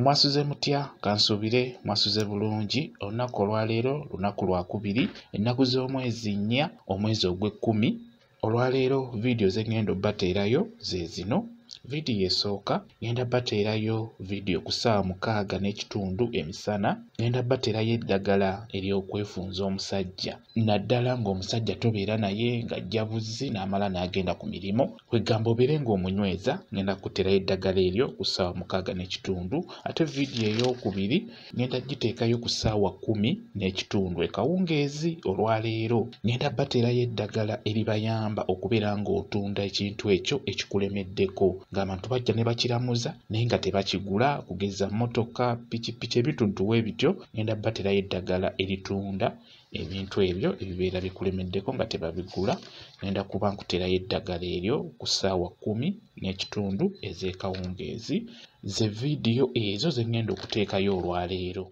Mwasuze mutya? Kansuubire mwasuze bulungi. Olunaku olwaleero lunaku lwakubiri, ennaku z'omwezi 4 omwezi ogw'ekkumi. Olwaleero vidiyo ze ŋŋenda obbateerayo ze zino. Vidiyo esooka ŋŋenda bbateerayo vidiyo ku ssaawa 6:15 emisana. Ŋŋenda bbateerayo eddagala ery'okwefunza omusajja, naddala ng'omusajja tobeera naye ng'ajja buzzi n'amala n'agenda ku mirimu. Kwegamba obeere ng'omunyweza, ŋŋenda kukuteerayo eddagala eryo ku ssaawa 6:15. Ate vidiyo eyookubiri ŋŋenda giteekayo ku ssaawa 10:15 ekawungeezi olwaleero. Ŋŋenda bbateerayo eddagala eribayamba okubeera ng'otunda ekintu ekyo ekikulemeddeko, ng'abantu bajja ne bakiramuza naye nga tebakigula, kugeza mmotoka, pikipiki, ebintu bwe bityo. Ŋŋenda bbateerayo eddagala eritunda ebintu ebyo ebibeera bikulemeddeko nga tebabigula. Ŋŋenda kuba nkuteerayo eddagala eryo ku ssaawa 10:15 ez'ekawungeezi. Ze vidiyo ezo ze ŋŋenda okuteekayo olwaleero.